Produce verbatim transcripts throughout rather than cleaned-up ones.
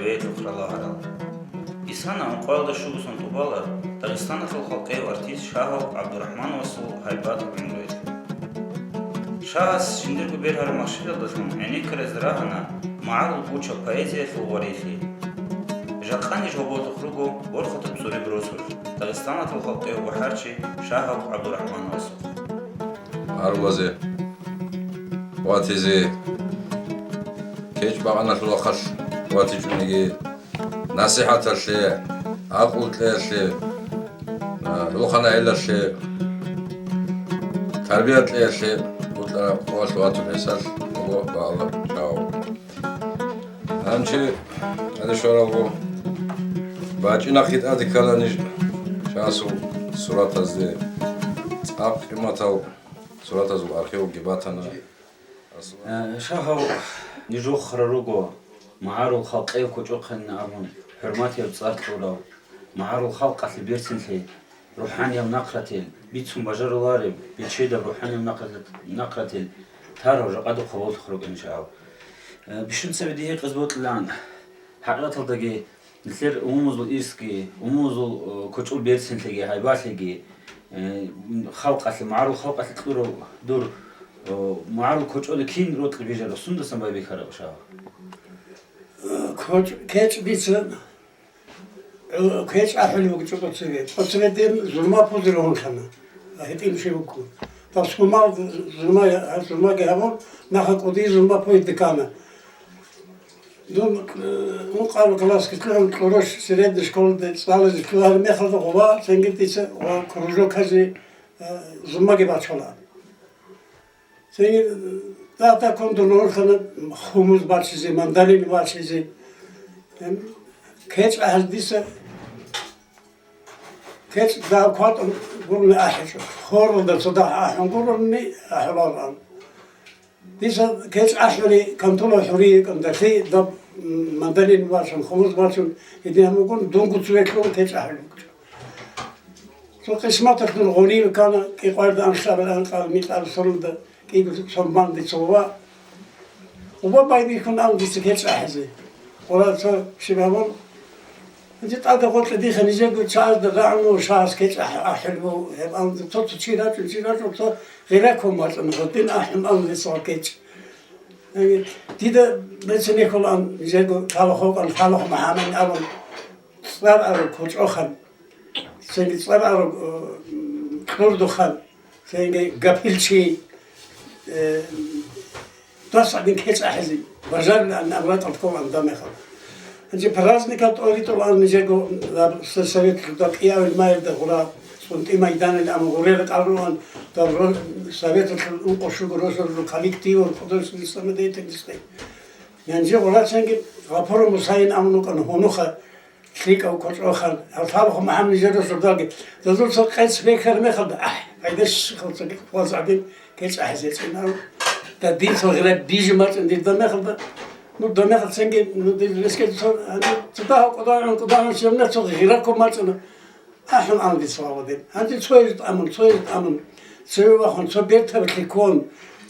Гьелъухъ ралагьарал. Исана ункъоялда щугосан тӀубала Дагъистаналъул халкъияв артист Шагьов ГӀабдурахӀмановасул гьайбатаб гӀумруялъ. Шагьас жиндирго бергьараб махщелалдалъун гӀенеккаразе рагьана магӀарул гучаб поэзиялъул варилъи. Жакъа ниж гьоболлъухъ руго борхатаб цӀураб росулъ, Дагъистаналъул халкъияв бахӀарчи Шагьов ГӀабдурахӀмановасухъ. Гьарулазе ватизе, кечӀ-багъаналъул рахъалъ ватичӀониги, насихӀаталъе, гӀакълу кьеялъе, а, рухӀана гӀелалъе, тарбия кьеялъе бутӀараб къоялъ ватун гьесалъ буго багьала жаваб. Гьанже гьаде щваралго бачӀина хитӀаде ккала ниж Шагьасул суратазде. ЦӀакъ къиматал суратазул архивги батана. Э, Шагьов нижухъ руго магӀарул халкъияв кочӀохъанин абун хӀурматияб цӀар кьурав, магӀарул халкъалъе берцинлъи рухӀаниял нахъратил, бицун бажарулареб бечедаб рухӀаниял нахърат-, нахъратил тарав жакъа духъа боллъухъ рукӀин Шагьов. Э, бищун цебе дие гьикъизе бокьилаан, хӀакъикъаталдаги нилъер умумузул ирсги, умумузул, э, кочӀол берцинлъиги, гьайбалъиги, э, халкъалъе, магӀарул халкъалъе кьурав дур, э, магӀарул кочӀоле кин рокьи бижарав, сундасан байбихьарав Шагьов? Э, кочӀ-, кечӀ дица КвечӀ ахӀулеб буго цӀоцеве. ЦӀоцеве дир зурма пузе ругьунлъана. ГьитӀинлъи вукӀун. Тасхумал зурма, зурмаги гьабун, наха кӀудияб зурма пузе декана. Дун, э, ункъабилеб классги лъугӀун, кьураб средний школалде цӀализе лъугьараб мехалда гъова, цинги дица ва кружоказе, э, зурмаги бачула. Цинги дагь-дагьккун дун ругьунлъана хумус бачизе, мандарин бачизе. Эн, кечӀ ахӀизе дица, кечӀ дагь кватӀун гурони ахӀичӀо. Хоралда цо дагь ахӀун гурони ахӀулароан. Дица кечӀ ахӀулеб кантула хӀурие кӀандалъи даб, м, мандарин бачун, хумус бачун, гьедин гьабун, дунго цеве лъугьун кечӀ ахӀулеб букӀа. Цо къисматалъун гъунив ккана, кӀикъварда анлъабилан кьал микьал сорулда кӀиго цомбанде цо ва. Уба байбихьун ан дица кечӀ ахӀизе. Къура цо щиб гьабун. Гьанже тӀаде гъоркье диха нижерго чагӀазда рагӀуна Шагьас кечӀ ахӀ-, ахӀулеб гьеб ан цо-цо чи рачӀун, чи рачӀун цо гъира ккун бачӀана, гъодин ахӀун ан дица кечӀ. Дида бецинехьулаан нижерго лъалахъ вукӀан, лъалахъ МухӀаммад абун цӀар араб кочӀохан. Цинги цӀар араб, э, кьурдухъан, цинги гапилчи, э, дас гӀадин кечӀ ахӀизе бажарилан абуратӀал кколан дагьмехалда. Гьанже праздникал тӀоритӀулаан нижего даб с-, советалъул даб кӀиявил майилда гъура ЦӀунтӀи майданил ам гъурера кӀалруан даб ро-, советалъул ункъо-щуго росулъул коллективал художественный самодеятельностей. Гьанже гъурацанги Гъапуров Мусайин амун вукӀана гьунуха. ЛъикӀав кочӀохан, гьав лъалахъ МухӀаммад нижер росулдаги, дазул цо къец бекараб мехалда, ахӀ, пайда щ-, хал цо ваз гӀадин кечӀ ахӀизе цӀинав. Да дин цо гъира бижи мачӀун дир дагьмехалда, ну, дагьмехалцинги, ну, дир реске цо, гьанже цо дагьав кӀудагӀун, кӀудагӀун щибна цо гъира ккун мачӀана. АхӀун ан дица вавадин. Гьанже цояз тӀамун, цояз тӀамун, цеве вахун, цо бертаб лъикӀун,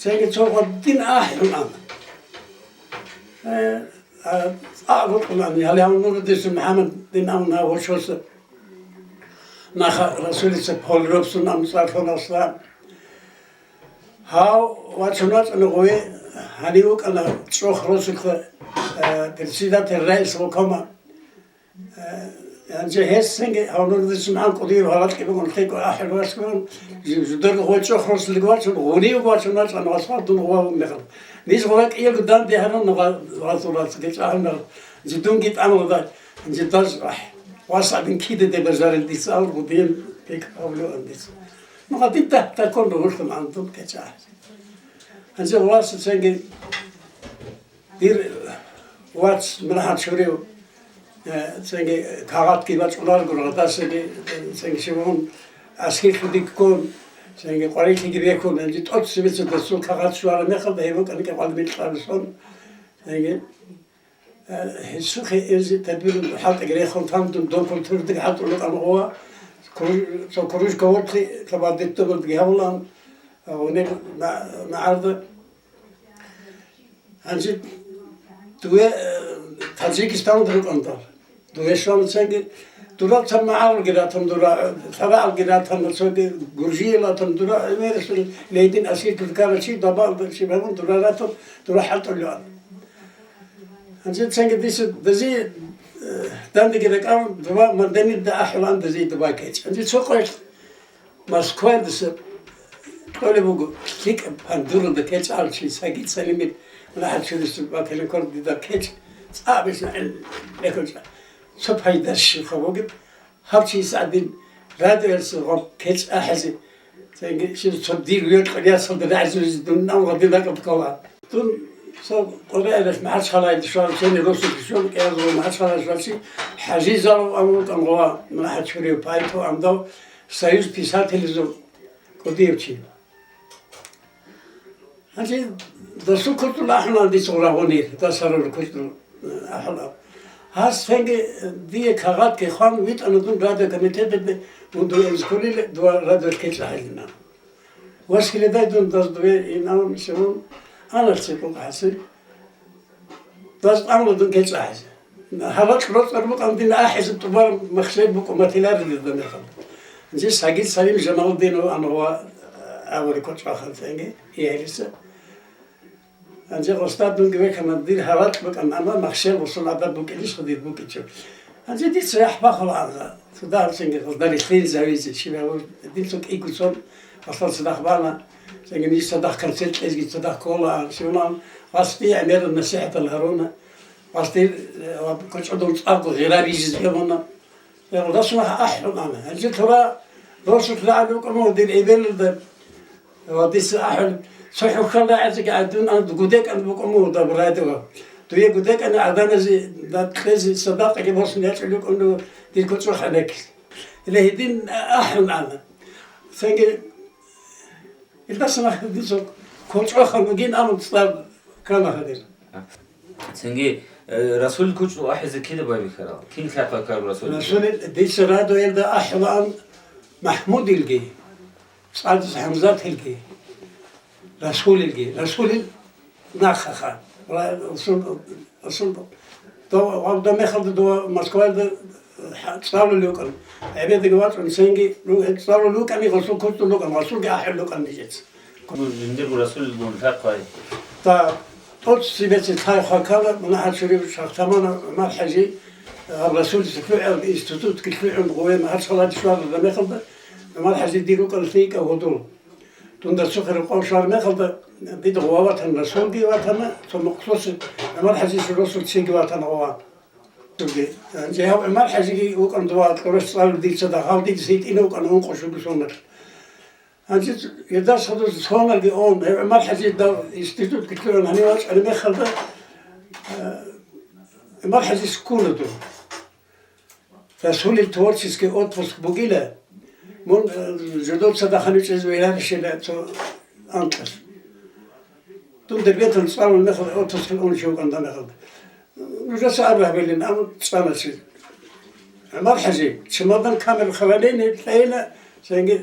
цинги цо гъадин ахӀун ан. Э, А, а, рукъулани, гьале гьав Нуруддин МухӀаммадин амун гьав гьоршоса наха Расулица Полировцун ам цӀар лъугьуна. Гьав вачун вачӀана гъове, гьанив вукӀана чӀохросулъа, э, председатель райисполкома. Э, гьанже гьесинги гьав Нуруддин МухӀаммад кӀудияб гьалакьи бугун, лъикӀ ахӀи вачун, жи-, жидер гъой чӀохросулъги вачун, гъунив вачун вачӀана, васал дун гъова вугнехъан. Ниж гъура кӀиялго данде гьарун гъа-, гъазурас гечӀ гьарун. Жидунги тӀамулда, жидаз, ахӀ, вас гьадин кидаде бажарил дица авургу дин пек авлуан дица. Ну, гьадин дагь такон ругьулъун андун кечӀа. Гьанже васацанги дир вац мунагьал чурив, э, цинги кагъатги бачӀунарго гъадасаги, э, цинги шивун, аскирлъуди ккун, цинги къварилъиги бекун, гьанже тӀоцебица дасул кагъат щвараб мехалда, гьеб букӀана кӀикъвалда микьабилъун, цинги, э, гьесухъе эзе тадбирун хӀалтӀиги рехун тандун, дон культурадиги хӀалтӀулукъан гъова, кру-, цо кружка вортли, цо бадетдобалдги гьавулан, э, гъуниб на-, нагӀарда. Гьанже дуе, э, Таджикистан рукӀандал. Дуе щвана цинги, дура цан магӀарулги ратан, дура лъарагӀалги ратан, цоги гуржиял ратан, дура гӀемерисел лейдин асир ккарачи, дабаалда чи бегьун дура ратан, дура хӀалтӀулеан. Гьанже цинги диса дези, э, дандеги ракӀан, дура Марденилда ахӀулаан дези дуба кечӀ. Гьанже цо къоялъ Москваялдаса кьолеб буго, лъикӀаб гьандуралда кечӀ алчи, Сагид Салимил мунагьал чурисул вакилин ккола дида кечӀ, цӀакъ бихьана гӀел-, бехун чӀа. Цо пайда щибха бугеб, гьаб чияс гӀадин радиоялъул гъаб кечӀ ахӀизе, цинги щиб цо дир векьун ясалда рагӀизулизе дун ан гъадин ракӀалда ккола. Дун цо къоргӀералъ МахӀачхъалаялде щварав чени росулъе щван, кӀиязул МахӀачхъалаялъ щварчи, ХӀажизаров амрукъан гъова, мунагьал чурив поэт андав, Союз писателизул кӀудияв чи. Гьанже дасул куцӀул ахӀунал дица гъура гъунир, дасарал куцӀул ахӀунал. Гьас цинги дие кагъатги хъван витӀана дун радиокомитеталде, мун дуе инсулил, дуа радиолъ кечӀ ахӀилина. Василидай дун даз дуе инан севун, аналъе кӀукъаси. Даз тӀамула дун кечӀ ахӀизе. Гьабакь роцӀар букӀан дин ахӀизе тӀубараб махщел букӀун батилари дирда мехалда. Гьанже Сагид Салим Жамалудинов ангъуа абури кочӀахъан цинги, иялиса. Гьанже гъосда дунги векана дир гьабакь букӀан, амма махщел гъосул адаб букӀинищха дир букӀичӀеб. Гьанже дица яхӀ бахъула анга, цо дагьаб цинги гъозда рилълъин завизе, щиб гьабур, дин цо кӀиго цон, гъосал цадахъ бана, цинги ниж цадахъ концерт кьезги цадахъ кколаан, щиван, гъасде гӀемерал насихӀатал гьаруна. Гъасде, э, кочӀодул цӀакъго гъира бижизе гьабуна. Гъасулахъ ахӀун ана. Гьанже лъура росулъ рагӀалукӀа мугьдин эбелалда ва дица ахӀун, цо хӀухьал рагӀизеги гӀадин, ан гудекӀан букӀун мугьда бурадила. Дуе гудекӀани гӀаданазе кьезе садакъаги босун ячӀулукӀун дир кочӀохъ гӀенеккизе. Ила гьедин ахӀун ана. Цинги Илдаса нахъе дица кочӀохъан вугин абун цӀар ккана гьадин. Цинги, э, Расул кучӀдул ахӀизе кида байбихьарал? Кин лъакъа ккараб Расул? Расул дица радоялда ахӀулаан МахӀмудилги, цӀадаса ХӀамзатилги, Расулилги. Расулил нахъаха. Ва Расул, Расул, дов, гьав дов мехалда дова Москваялда, э, цӀалулев вукӀан. ГӀебедаги вачӀун цинги, ну, э, цӀалулев вукӀани, гъосул куцӀун вукӀан, гъосулги ахӀулев вукӀан нижеца. Ну, жиндирго Расулил дун лъакъай. Та, тӀоцебесеб цай хвакала, мунагьал чурив шагьтамана ГӀумар-хӀажи, э, гьаб Расулица лъугӀараб институтги лъугӀун, гъуве МахӀачхъалаялде щвараб мехалда, ГӀумар-хӀажи дир рукӀана лъикӀав гьудул. Дун дацухъе рукъов щвараб мехалда, дида гъова ватана, Расулги ватана, цо мухълуси ГӀумар-хӀажица росулъ чиги ватана гъова. Гьанже гьав ГӀумар-хӀажиги вукӀана дова кьурас цӀалулев дица дагьал, дица гьитӀинав вукӀана ункъо-щуго соналъ. Гьанже гьелдаса хадур соналги ун, гьев ГӀумар-хӀажи дав институтги лъугӀун гьанив вачӀараб мехалда, э, ГӀумар-хӀажи ккуна дун. Расулил творческий отпуск бугила, мун, э, жидеца даханив чӀезе вегьарищила цо анкьалъ. Дун Дербенталде цӀалулеб мехалда отпускалъ унев чи вукӀана дов мехалда. Нужеца аб гьабилин, абун цӀана чи. ГӀумар-хӀажи, чемодан камер хвалейин, лъейила, цинги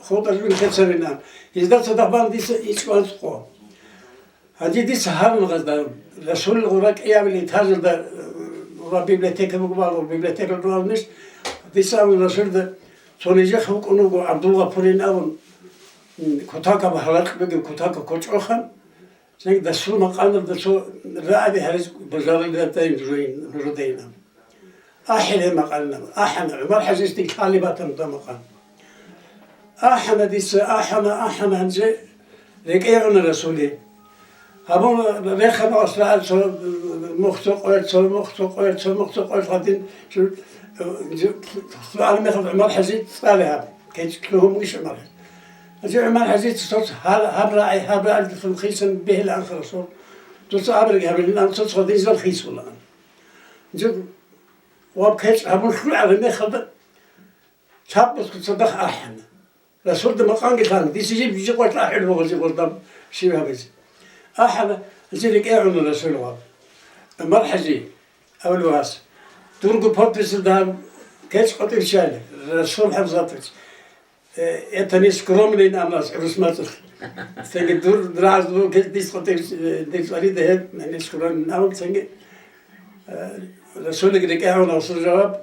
ХутӀа жугьун лъецарилан. Гьезда цадахъ бан дица ичӀго анцӀго. Гьанже дица гьарун гъазда, Расулил гъура кӀиабилеб этажалда, э, ва библиотека буго, балур библиотека ругьалнищ, дица абун Расулда, цо нижехъ вукӀун вуго ГӀабдулгъапурин абун, м, кутакаб гьалакь бугеб кутакаб кочӀохан, Цинги дасул макъамалда цо рагӀаби гьаризги бажаруларин жугьин, журудайилан. АхӀи гьеб макъамалда, ахӀана, ГӀумар-хӀажиясда лъалеб батана дов макъам. АхӀана дица, ахӀана, ахӀана, гьанже рекӀее гӀуна Расулие. Гьабун рехана асра цо мухь цо къоялъ, цо мухь цо къоялъ, цо мухь цо къоялъ гьадин, жу-, жу-, гьалмагъ ГӀумар-хӀажи цӀале гьаб, кечӀ лъугьун бугищ ГӀумар-хӀажи. Гьанже ГӀумар-хӀажица цоц гьал-, гьаб рагӀи, гьаб рагӀи духун хисан бегьилаан харасул. Цоц абраги гьабилин, ан цоц гъодинзал хисулаан. Гьанже ва кечӀ гьабун лъугӀараб мехалда, лъабго цадахъ ахӀана. Расулда макъамги лъана, дица жиб-жиб къватӀа ахӀулеб буго жиб гъоздаб щиб гьабизе. АхӀана, гьанже рекӀее гӀуна Расул ва ГӀумар-хӀажи. Абулев гьас, дурго подписалда кечӀ къотӀир чӀайила, Расул ХӀамзатович. Э, это не скромный намаз, гӀурус мацӀалъ. Цинги дур рагӀаз буго кечӀ дис къотӀир, э, дир цӀарида гьеб, не скромный намаз, цинги. Расулиги рекӀегӀан гьасул жаваб.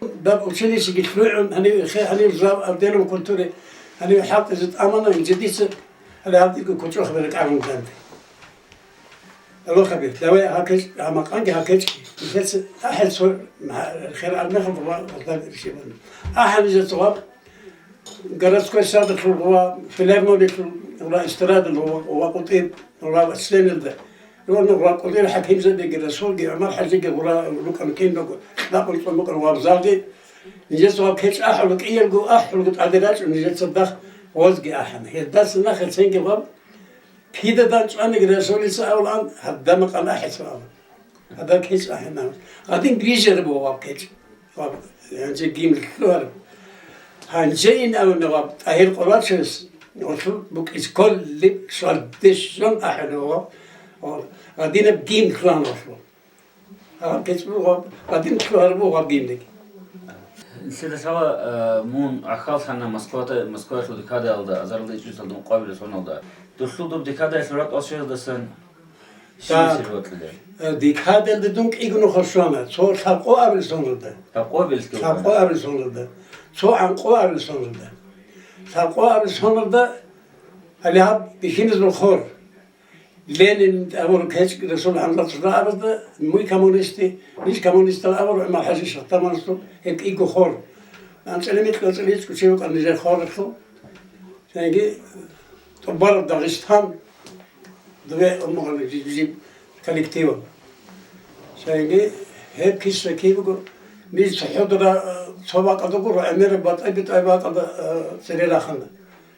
Даб училищеги лъугӀун, гьанив хе-, гьанив зав отделом культуры, гьанив хӀалтӀизе тӀамана, инжидица, гьале гьаб дирго кучӀохъ бере тӀагӀун данде. Алохаби, лаве гьакеч, гьамакъанги гьакеч, нилъеца ахӀел цо, хер армехал ва гьалда ришибан. АхӀел нижеца гъаб, городской садалъул ва филармониялъул ва эстрадалъул ва къутӀиб ва членалда, ровно ва къутӀир хӀакимзабиги, Расулги, ГӀумар-хӀажиги гъура рукӀана киналго, лакъун цӀун букӀана вабзалги. Нижеца гъаб кечӀ ахӀула, кӀиялго ахӀулго тӀаде рачӀун нижеца дагь гъозги ахӀана. Гьелдаса нахъе цинги гъаб кидадан чӀваниги Расулица авлаан, гьадамакъан ахӀица авлаан. Гьадаб кечӀ ахӀинаб. Гъадин грижараб буго гъаб кечӀ. Гъаб, гьанже гимн лъугьараб. Гьанже ин абуна гъаб ТӀагьир Къурачевас, гъолъул букӀиз кколеб швардеш жон ахӀинаб гъаб. Гъадинаб гимн лъугьана гъолъул. Гьаб кечӀ буго, гъадин лъугьараб буго гъаб гимнги. Нилъеда лъала, э, мун гӀахьаллъана Москвада, Москваялъул декадаялда, азарилда ичӀнусалда ункъоабилеб соналда. Дур лъудуб декадаялъул ракӀалде щвеялдасан щиб Так. Сир бокьила? Э, декадаялда дун кӀиго нухалъ щвана, цо лъабкъоабилеб соналда. Лъабкъоабилеб соналда. Лъабкъоабилеб соналда. Цо гӀанкъоабилеб соналда. Лъабкъоабилеб соналда, гьале гьаб бихьиназул хор. Ленин абураб кечӀ Расул ГӀамзатовас абазда, муй коммунисти, ниж коммунистал абураб ГӀумар-хӀажи Шихтаманасул гьеб кӀиго хор. АнцӀила микьго, анцӀила ичӀго чи вукӀана нижер хоралъул. Цинги тӀубараб Дагъистан, дубе умугъали жиб-жиб коллективал. Цинги гьеб киса кибго, ниж цохӀодара, цо бакӀалда гуро, гӀемераб батӀай-битӀай бакӀалда, а, цере рахана.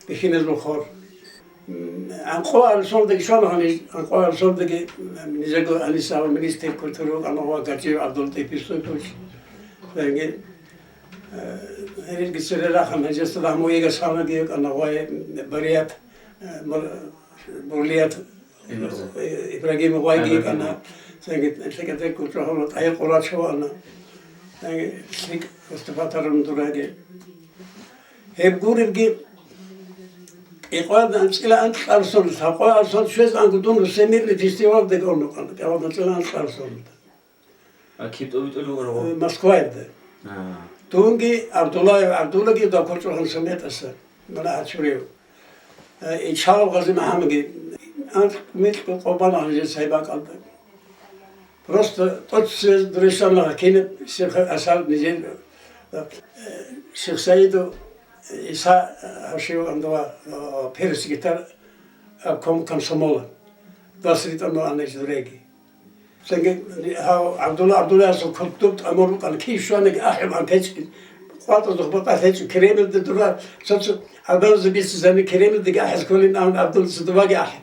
Бихьиназул хор. М, анкъо арсолдаги щвана гьаниж, анкъо арсолдаги, м, нижего гьаниса ва министр культуры вукӀана ва Гажиев ГӀабдуллатӀиф Юсупович. Цинги, э, гьенирги цере рахана, гьанже Садам Уегас гьанаги вукӀана ва, м, Барият, э, Мур-, Бурлият Ибрагим. Э, Ибрагим вайги Ибрагим. ВукӀана. Цинги лъикӀа тӀекӀ кучӀа гьавла ТӀагьир Къурачев вукӀана. Цинги лъикӀ выступать гьарун дураги. Гьеб гуребги, кӀикъван анцӀила анкьаб сон, лъабкъояб сон щвезегӀан дун Всемирный фестивалде гьорун вукӀана, кӀикъван анцӀила анкьаб сон. А киб тӀобитӀулев вугев? Э, Москваялда. А. Дунги, ГӀабдуллаев ГӀабдуллаги, ДакурчӀухъан Саметаса, мунагьат чурев. Э, Ичалов Гъази-МухӀамадги, анкь-микь къо бана гьанже цай бакӀалда. Просто тӀоцебе дурешлъана кинаб Шихсаид нижер, э, Шихсаидов ГӀиса, э, гьав щив андава, э, первый секретарь обком комсомола. Дас ритӀана ана дуреги. Цинги гьав ГӀабдулла ГӀабдуллаевасул кутакаб тӀамур букӀана, кив щваниги ахӀулаан течӀин. КъватӀазухъ бакӀалъ гьечӀо, Кремльде дура, цо-цо гӀадамазе бицизани, Кремльдеги ахӀизе кколин абун, ГӀабдуллаца дубаги ахӀи.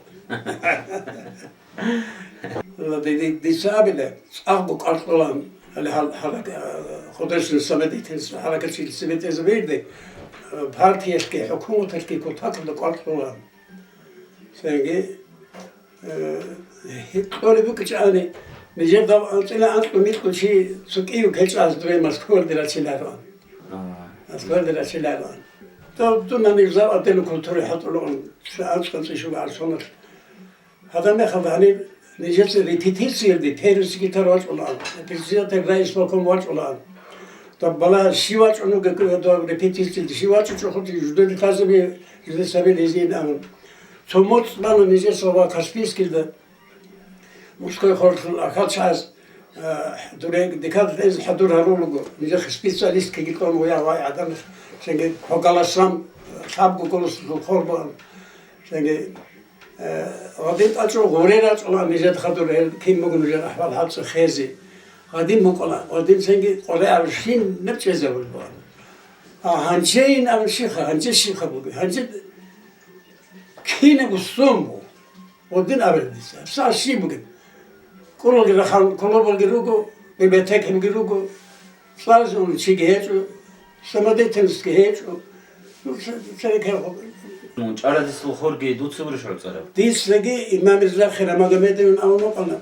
Ди-, ди-, дица абила, цӀакъго кӀвар кьолаан, гьале гьал-, гьалак-, а, художественный самодеятельность гьаракатчиял цебе тӀезабейилде, а, партиялъги, хӀукуматалъги кутакалда кӀвар кьолаан. Цинги, э, гьикъулеб букӀинчӀани, нижер дав анцӀила анкьго-микьго чи цо кӀиго кечӀ аз дуе Москвалде рачинароан. Ага. Москвалде рачинароан. Дов дун гьанив зав отдел культуры хӀалтӀулаан, анцӀ-анцӀила щуго гӀарсоналъ. Гьадамехалда гьанир нижеца репетициялде первый секретарь вачӀулаан, репетициялде райисполком вачӀулаан. Даб балагье щив вачӀун вугев доб репетициялде, щив вачӀичӀо хутӀи жидеде лъазабе, жиде сабил гьезин абун. Цо моцӀ бана нижеца ва Каспийскиялда, мужской хорлъул ахал чагӀаз, а, дуре декада тӀезе хӀадур гьарулего, нижехъе специалист ккеги кьун вуя вай гӀадамаз, цинги по голосам, лъабго голосалъул хор бан, цинги Э, гъадин тӀачӀо гъуре рачӀула нижер хадур, гьел кин буго нужер ахӀвал-хӀал цӀехезе. Гъадин букӀула, гъадин цинги къваригӀарабщинаб чӀезабулеб бугӀан. А гьанжейин абун щиха, гьанже щиха буго. Гьанже кинабго сон буго. Гъадин абилеб дица. Са щиб бугеб? КӀулалги рахан, клубалги руго, библиотекаги руго. ЦӀализавулев чиги гьечӀо, самодеятельностьги гьечӀо. Ну, це-, церекел гьукъи. Ну, чӀарадисул хорги дуца гурищ гӀуцӀараб? Дицаги имам Мирза Хирамагомедовин абун вукӀана,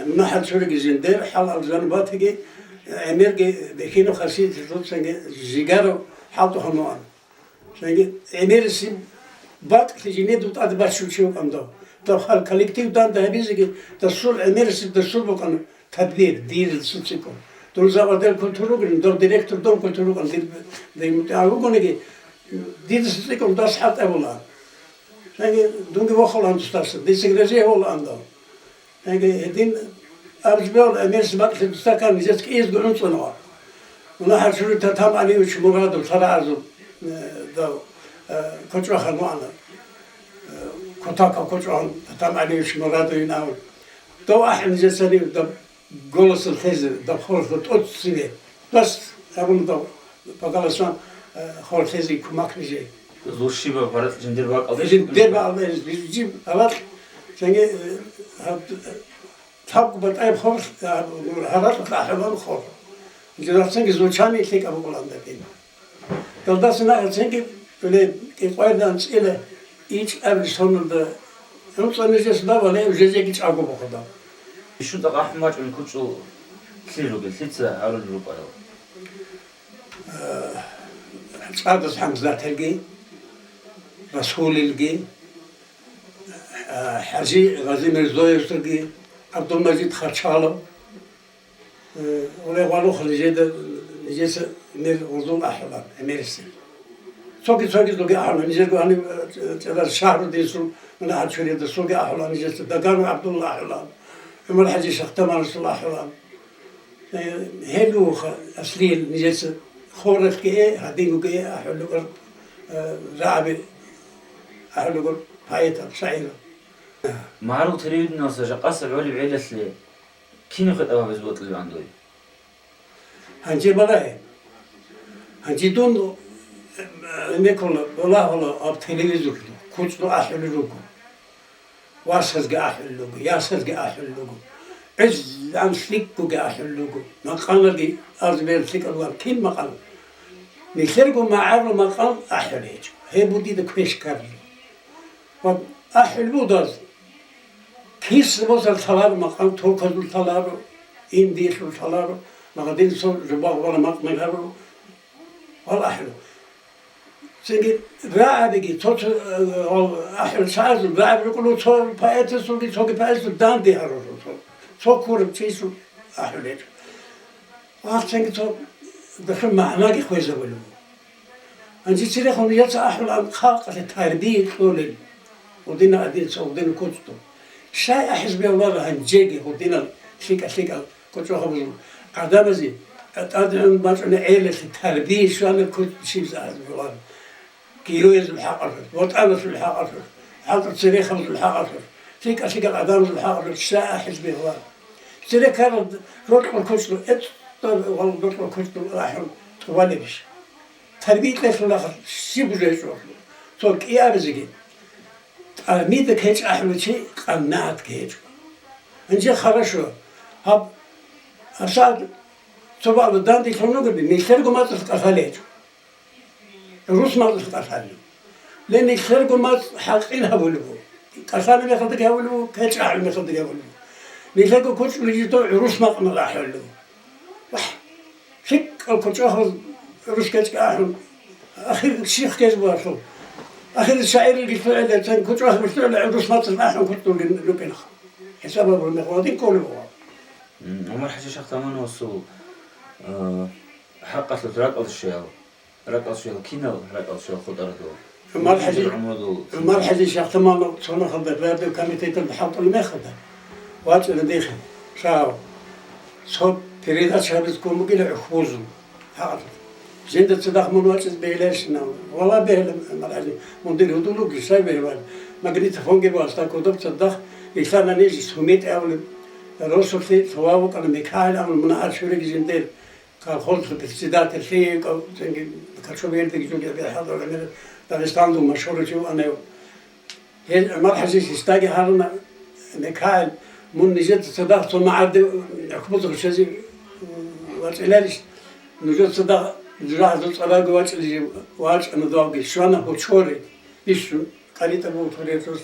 мунагьал чуриги жиндир, хӀалал жаниб батиги, гӀемерги бихьинаб хасияталъ дуцаги жигарав хӀалтӀухъан вукӀана. Цинги гӀемерисеб бакӀлъи жиндир тӀаде баччун чи вукӀана дов. Дов гьал коллектив данде гьабизеги, дасул гӀемерисеб дасул букӀана. тадбир, дир цӀикӀкӀун. Дун заводил культура вугин, дов директор дом культура вугин, дир, дир мутӀигӀав вугониги, дир цӀикӀкӀун дас хӀалтӀи гьабула. Яги дунги вохулаан дустаса, дицин рази гьавулаан дов. Яги гьедин абзбал эмерс бакӀлъи дустакан нижес кӀиязго гӀунцӀанава. Мунагьар чури Татам Алиевич Мурадов, Сарагьазул, э, дов, э, кочӀохъан вуана. Э, Кутаков кочӀохъан Татам Алиевич Мурадовин авун. Дов ахӀи нижесани доб Голосал лъезе, доб хорхо тӀоцеве. Дос абун доб, пагаласан, э, хор лъезе кумак лъезе. Зурщиба парат жиндир бакӀалде. Жиндир бакӀалде, жиб, алат, ценге, э, гьаб, таб батӀай хор, э, гьарат ахӀалан хор. Жирацанги звучание лъикӀаб букӀулан дакӀин. Далдаса нахъа цинги, кӀикъвайда анцӀила ичӀаб лъималда, анцӀа нижес давала, жезеги чӀаго бухъуда. Ишунда къахӀун бачӀун кучӀул лъил ругел, лъица гьарулел рукӀарал? Э, ЦӀадаз ХӀамзатилги, Расулилги, э, ХӀажи Гъазимирзоевлъулги, ГӀабдулмажид Харчалов. Э, оле валухъ нижеда, нижеца мер гъурзул ахӀулан, эмерисел. Цоги-цогидулги ахӀулан, нижерго гьаниб, э, чӀ-, чӀарал Шагьрудинсул, мунагьал чуриялда цоги ахӀулан нижеца, Даганов ГӀабдулла ахӀулан, ГӀумар-хӀажи Шахтамарасул ахӀулан. Э, гьел вуха аслиял нижеца хоралъги э, гьадингоги э ахӀулел, э, рагӀаби ахӀулел поэтал, шагӀирал. МагӀарул телевидениялъа жакъасеб гӀолеб гӀелалъе кинаб хутӀа гьабизе бокьилеб гьанже? Гьанже балагье. Гьанже дун, э, мекула, балагьула аб телевизорлъу, кучӀду ахӀулел руго. Васазги ахӀулел руго, ясазги ахӀулел руго. ГӀезегӀан лъикӀгоги ахӀулел руго. Макъаналги арзбер лъикӀал ван кин макъан. Нилъерго магӀарул макъан ахӀулел гьечӀо. Гьеб буго дида квеш ккарулеб. Ва ахӀулел будаз, киса босар лъаларо макъан, турказул лъаларо, индиялъул лъаларо, магъадинасул жубагъ вала макъ мегьаро, вал ахӀулел. Цинги рагӀабиги, цо-цо, э, ахӀулел чагӀазул рагӀаби рукӀуна, цо поэтасулги, цоги поэтасул данде гьаруру, цо, цо ккураб чиясул ахӀулел. Ахцанги цо дахъал магӀнаги хвезабулеб. Гьанже церехун яца ахӀулаан халкъалъе тарбия кьолел, гьудина гьадинца, гьудина куцӀду. Щай ахӀиз бегьуларо гьанжеги гьудинал лъикӀа-лъикӀал кочӀохъабазул гӀадамазе, тӀадегӀан бачӀунеб гӀелалъе тарбия щвана куцӀ щиб ахӀиз бегьуларо. Героязул хӀакъалъулъ, ВатӀаналъул хӀакъалъулъ, хӀалтӀу церехабазул хӀакъалъулъ, лъикӀа-лъикӀал гӀадамазул хӀакъалъулъ щай ахӀиз бегьуларо. Церехъарал рокьул куцӀру, эцӀ-, рокьул куцӀру ахӀун тӀубалебищ? Тарбия кьелъул ахӀ щиб бужи гьечӀо. Цо кӀиабизеги, тӀамида кечӀ ахӀулев чи къанагӀатги гьечӀо. Гьанже хорошо. Гьаб, гьабсагӀат цо бакӀалда данделъун вугони, нилъерго мацӀалъ кӀалъалел гьечӀо. ГӀурус мацӀалъ кӀалъалев. Ле, нилъерго мацӀ хӀакъил гьавулев вуго. КӀалъалеб мехалдаги гьавулев вуго, кечӀ ахӀулеб мехалдаги гьавулев вуго. Нилъерго кучӀ жидов гӀурус макъ ахӀулев. Вагь, лъикӀал кучӀахъул гӀурус кечӀ ахӀун, ахир щих кечӀ бугьалъул. Ахир шагӀирилги лъугӀила, цин кучӀахъ лъугӀила, гӀурус мацӀалъ ахӀун кучӀдулги рукӀина. ХӀисаб гьабураб мехалда кколеб буго. М, ГӀумар-хӀажи Шахтамановасул, э, хӀакъалъулъ ракӀалде щвеял. РакӀалде щвеял, кинал ракӀалде щвеял хутӀарал дов? ГӀумар-хӀажи, Жиндир гӀумрудул. ГӀумар-хӀажи Шахтаманов цо мехалда радиокомитеталда хӀалтӀулеб мехалда вачӀана дихъе, шагьав, цо передача гьабизе ккун бугила гӀухьбузул. Гьагъаб. Жинда цадахъ мун вачӀине бегьиларищинав? Вала бегьила, ГӀумар-хӀажи, мун дир гьудулуги, щай бегьилари? Магнитофонги буго, гьасда кодоб цадахъ рилълъана ниж, Сумит абулеб росулъе, цо вав вукӀана МикагӀил абун, мунагьал чуриги жиндир. Колхозалъул председатель лъикӀав, цинги Качубердиги жуги бехӀалда гӀемер Дагъистаналда машгьурав чи вугӀанав. Гьел ГӀумар-хӀажи гьесдаги гьаруна, МикагӀил, мун нижеда цадахъ цо магӀарде гӀухьбузухъ щвезе вачӀиларищ? Нужеца цадахъ жужахӀалъул цӀаралги вачӀилищ? ВачӀана давги, щвана гьучоре, бищун, къаритӀа буго Турецалъ,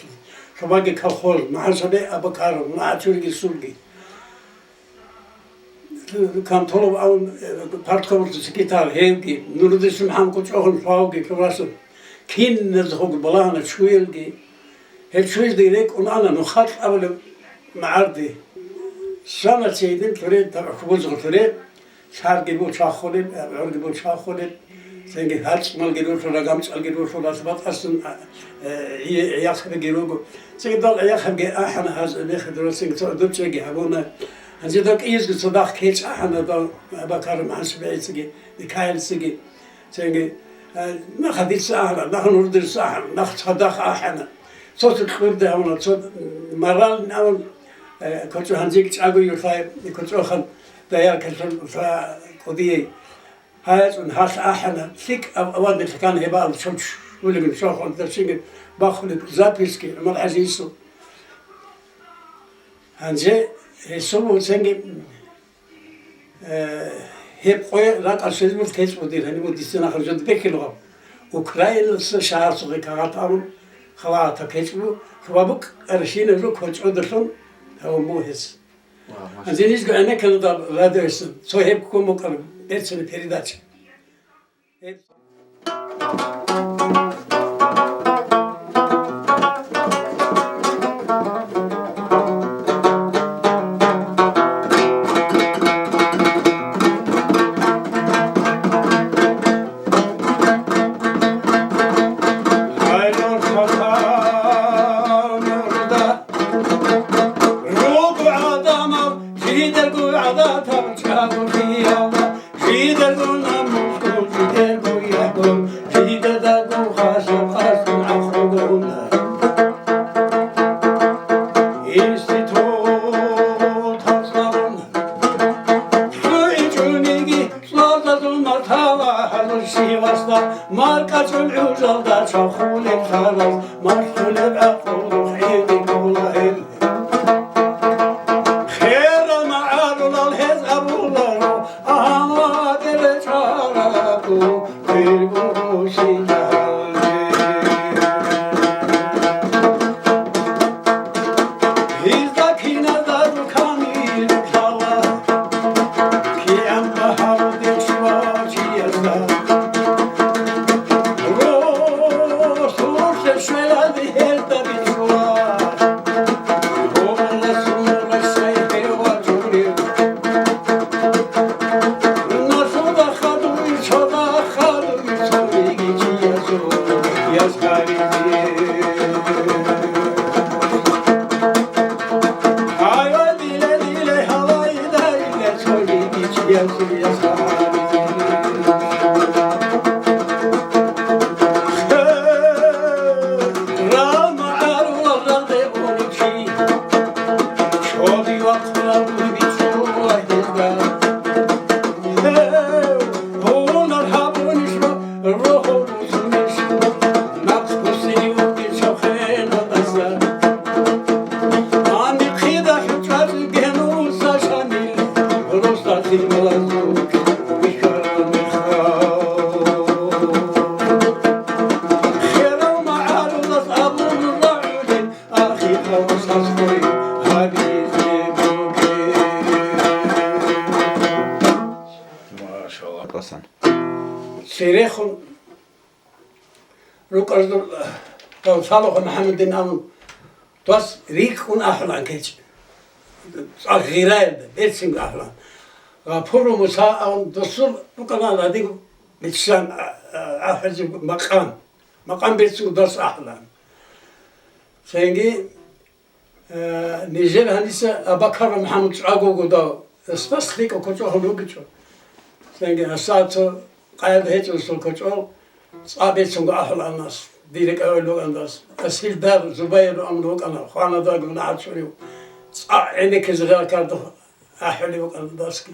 шобаги колхоз, МухӀаммад Абакаров, МухӀаммад Чуриги, Сулги. Камтолов абун, э, парткомлъи секретарь, гьевги, Нурудин СумхӀан кучӀохъун лъугьавги, Каврасов, киназухъего балагьана чуялги. Гьел чуязда рекӀун ана Нухал абулеб магӀарде. Щвана цейдин туре, хьубузго туре, лъарги бу чвахулеб, гӀорги бу чвахулеб, цинги гьарцӀмалги рулъула, гамцӀалги рулъула, батӀасан, а, э, гӀи-, гӀияхъабиги руго. Цинги дал гӀияхъабги ахӀана гьаз, мехалъ дора цинги цо дурчӀеги гьабуна. Гьанже дал кӀиязго цо дагь кечӀ ахӀана дал Абакар МухӀаммад ШафигӀицаги, Микаилцаги. Цинги, э, нахъа дица ахӀана, нахъа нурдица ахӀана, нахъа цадахъ ахӀана. Цо-цо кьурда гьавуна, цо марал авун, э, кочӀо гьанжеги чӀаго юрхай, кочӀохан даяр калъун ца кӀудияй. ГьайцӀун гьалъ ахӀана, лъикӀ ав-, авадни лъикӀан гьебаал чочулебин шохун, даршингин бахулеб записки ГӀумар ХӀажийисул. Гьанже гьесул цинги Э, гьеб къо ракӀалъ щвезабур кечӀ бу дир, гьаниб бу дица нахъа жо беккилгъаб. Украинаса шагьарцухъе кагъат абун, халатаб кечӀ бу, хабабукь аршинаб жо кочӀодалъун гьавун бу гьес. Ва, машалла. Гьанже нижго гӀенеккана даб радиоялъ, цо гьеб ккун букӀана берцинаб передача. Руго гӀадамал жидерго гӀадатал чӀаголъиялда, жидерго намусго, жидерго ягун, жидедаго хасаб къасун гӀахълугуна. Институтал цӀалун, цо ичӀониги цӀалдазул мартала гьалуси васда, маркӀачӀул гӀужалда чвахулеб лъараз, малъулеб гӀакъуба хӀинкъула гьел. Херал магӀарулал гьез абуларо, амма тӀеречӀарабу квергосидалде. Гьезда киназдаго камил лъала, кигӀан багьаруде чӀвачи гьезда. Росулъе щвелали гьезда бичӀчӀула. Гьула сумула щай гьев вачӀунев. Насуда хадуй, чода хадуй, цониги чиясул ясгаризе. Гьайвай диле-диле гьалайдайиле цониги чиясул ясгаризе. Рама гӀарулал рагъде уничи, чоди вахъараб бичӀчӀула гьезда. Гьев гьунар гьабунищ рогьо рузунищ, нахъ буссине вугищ цо хеналдаса. Гьаниб хъида хӀучӀазе генуса Шамил, росдал лъималазул вихьараб мехалъ. Херав магӀарулас абун рагӀулин, ахиралъ сасхъой гьабизе бугеб. Машалла. Церехун рукӀарзул, э, Салухъ МухӀаммадин абун, дос рикӀкӀун ахӀулаан кечӀ. ЦӀакъ гъираялда, берцинго ахӀулаан. Гъапуру Муса абун досул рукӀана гьадин биччан, а, а, ахӀизеб макъам. Макъам берцинго дос ахӀулаан. Цинги Э, нижер гьаниса Абакар МухӀаммад чӀаго вуго дав, эс бас лъикӀав кочӀохъан вугичӀо. Цинги гьасда цо къаялда гьечӀо досул кочӀол, цӀа бецунго ахӀулаан дос, дир рекӀеве лугӀан дос. Эс Илдар Зубайр амру вукӀана, хванадаго нагӀат чурив, цӀа гӀенеккизе гъаркарда ахӀулев вукӀана досги.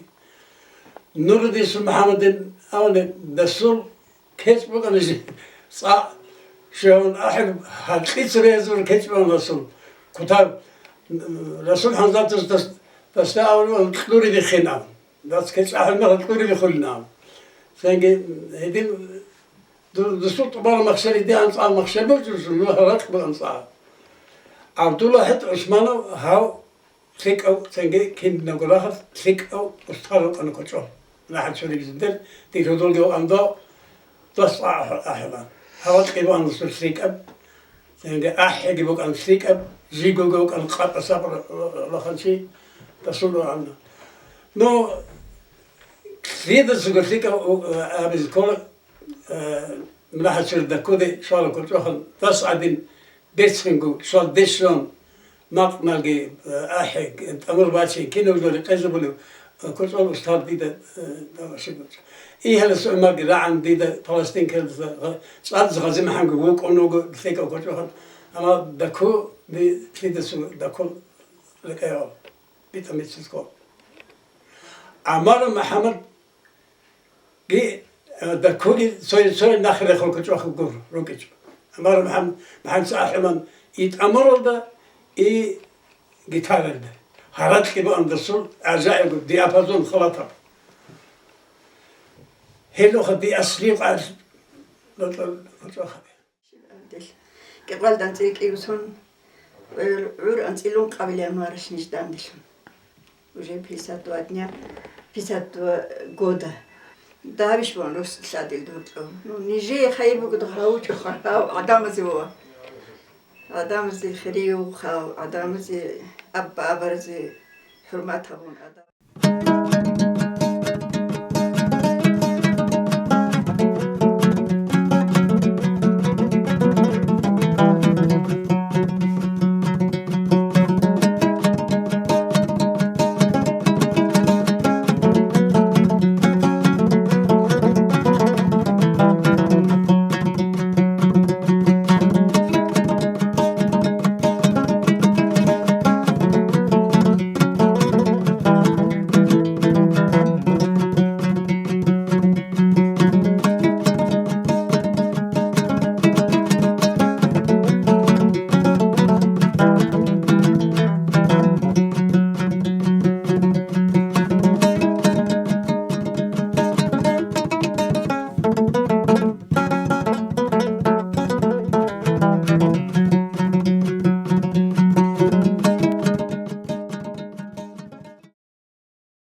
Нурудисул МухӀаммадин авни досул КечӀ букӀана жи-, цӀа щвегьун ахӀи, гьаркьицӀ регьезул кечӀ букӀана расул. Кутаб, расул ХӀамзатас дас-, дасда авараган кьури биххин абун. Дас кечӀ ахӀи мехалъ кьури биххулин абун. Цинги гьедин ду-, дусул тӀубараб махщел гьедин анцӀа махщел букӀана, ну гьаракь букӀана цӀа. ГӀабдулла хӀетӀ ГӀусманов гьав ЛъикӀав цинги кинабго рагьалъ лъикӀав устар вукӀана кочӀол. НахӀал чуригизе дир, дир гьудулги вукӀан дов, дос ахӀулан. Гьава кьибан досул лъикӀаб, цинги ахӀиги букӀан лъикӀаб, жигоги вукӀан къатӀа сабур раханчи. Расул рагӀана. Ну, лъидасаго лъикӀав, э, абизе ккола, э, мунагьачир даккуде щвала кочӀохан, дас гӀадин бецинго, щвал дещун, макъ-малги, э, ахӀи, тӀамур бачи, кинабго рекъезабулев, э, кочӀол устар дида, э, даваши гочӀо. Игьалас гӀумарги рагӀан дида пластинкаялдаса, гъа-, цӀадаз гъазимахӀанго вукӀун вуго лъикӀав кочӀохан, амма даккуде лъидасаго даккул рекъегӀав. БитӀа мицӀ ккола. ГӀамаров МухӀаммадги, э, даккуги цояй-цояй нахъе рехун кочӀохъе гур рукӀичӀо. ГӀамаров МухӀам-, МухӀаммад АхӀулан и тӀамуралда, и гитаралда. Гьаракь букӀана дасул гӀажаиб диапазон халатаб. Гьелъухъа ди аслияб къагӀид батӀа кочӀохъаби. Кьикъоялда анцӀила кӀиго сон, гӀур анцӀила ункъабилеб мараш ниж данделъун. Уже пятьдесят два дня, пятьдесят два года. Дагьабищ бан рус лъадил дуркьо. Ну, нижее хайир бугода гьавучӀо гьав гӀадамазе ва гӀадамазе хириюв гьав, гӀадамазе аб-, абаразе хӀурмат гьабун адам.